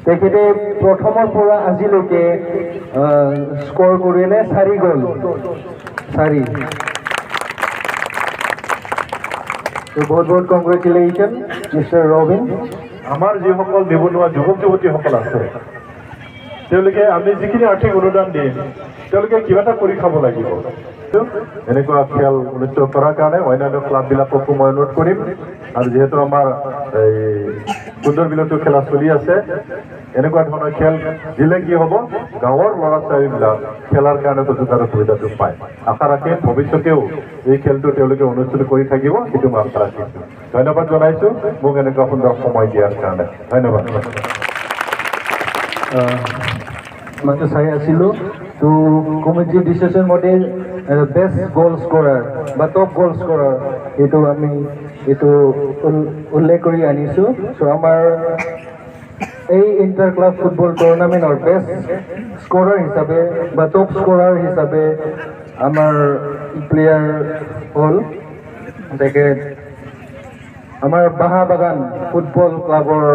তেখেতে প্ৰথমৰ পৰা আজিলৈকে স্ক'ৰ কৰিলে 4 গ'ল, 4। বহুত বহুত কংগ্ৰেচুলেশ্যন মিষ্টাৰ ৰবিন। আমাৰ যিসকল নিবনুৱা যুৱক যুৱতীসকল আছে, তেওঁলোকে আমি যিখিনি আৰ্থিক অনুদান দিম, তেওঁলোকে কিবা এটা কৰি খাব লাগিব। এনেকুৱা খেল অনুষ্ঠিত কৰাৰ কাৰণে অন্যান্য ক্লাববিলাককো মই অনুৰোধ কৰিম। আৰু যিহেতু আমাৰ এই সুন্দৰ বিলতো খেলা চলি আছে, এনেকুৱা ধৰণৰ খেল দিলে কি হ'ব, গাঁৱৰ ল'ৰা ছোৱালীবিলাক খেলাৰ কাৰণে সুযোগ আৰু সুবিধাটো পায়। আশা ৰাখিম ভৱিষ্যতেও এই খেলটো তেওঁলোকে অনুষ্ঠিত কৰি থাকিব, সেইটো মই আশা ৰাখিছোঁ। ধন্যবাদ জনাইছোঁ মোক এনেকুৱা সুন্দৰ সময় দিয়াৰ কাৰণে। ধন্যবাদ। মইতো চাই আছিলোঁ, তো কমিটিৰ ডিচিশ্যন মতে বেষ্ট গ'ল স্ক'ৰাৰ বা টপ গ'ল স্ক'ৰাৰ এইটো আমি এইটো উল্লেখ কৰি আনিছোঁ। চ' আমাৰ এই ইণ্টাৰ ক্লাব ফুটবল টুৰ্ণামেণ্টৰ বেষ্ট স্ক'ৰাৰ হিচাপে বা টপ স্ক'ৰাৰ হিচাপে আমাৰ প্লেয়াৰ হ'ল তেখেত আমাৰ বাহাবাগান ফুটবল ক্লাবৰ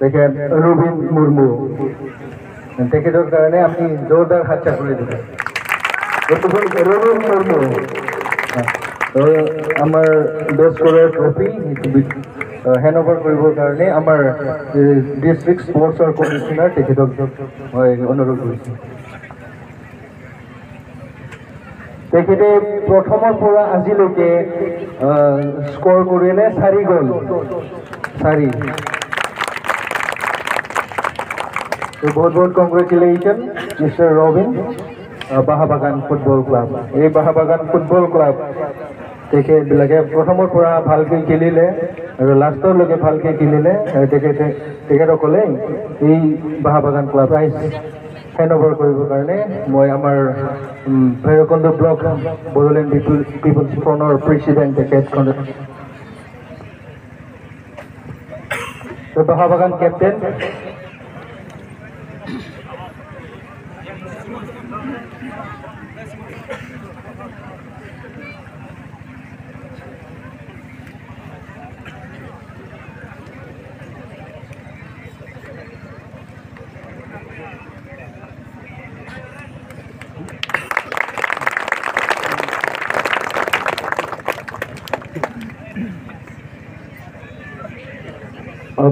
তেখেত ৰবীন মুৰ্মু। তেখেতৰ কাৰণে আমি জোৰদাৰ হাত চাপৰি দিলোঁ। ৰবীন মুৰ্মু আমাৰ best scorer trophy hand over কৰিবৰ কাৰণে আমাৰ ডিষ্ট্ৰিক্ট স্পৰ্টছৰ কমিশ্যনাৰ তেখেতক মই অনুৰোধ কৰিছোঁ। তেখেতে প্ৰথমৰ পৰা আজিলৈকে স্ক'ৰ কৰিলে 4 গ'ল, 4। বহুত বহুত congratulation mister Robin, Bahabagan football club. এই বাহাবাগান ফুটবল ক্লাব তেখেতবিলাকে প্ৰথমৰ পৰা ভালকৈ খেলিলে আৰু লাষ্টৰলৈকে ভালকৈ খেলিলে আৰু তেখেতসকলে এই Bahabagan club prize hand over কৰিবৰ কাৰণে মই আমাৰ ভৈৰৱকুণ্ড ব্লক বড়োলেণ্ড পিপুলছ ফ্ৰণ্টৰ প্ৰেচিডেণ্ট তেখেত Bahabagan captain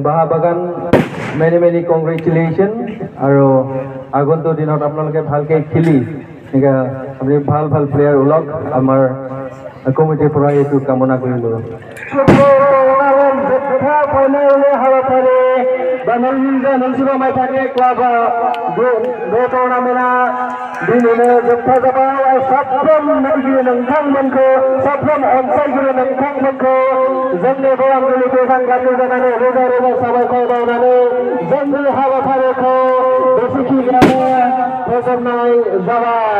Bahabagan many many congratulation. আৰু আগন্তুক দিনত আপোনালোকে ভালকৈ খেলি এনেকৈ আপুনি ভাল ভাল প্লেয়াৰ ওলাওক, আমাৰ কমিটিৰ পৰা এইটো কামনা কৰিলোঁ। 2025 मायथाइनि क्लाब बे टुर्नामेन्टआ दिनैनो जोबथा जाबाय। साफ्रोम नायगिरि नोंथांमोनखौ, साफ्रोम अनसायगिरि नोंथांमोनखौ जोंनि बे आंगुलिखौ सांग्रांथि जानानै रोजा रोजा साबायखर बावनानै जोंनि हाबाफारिखौ बेसेखिनियावनो फोजोबनाय जाबाय।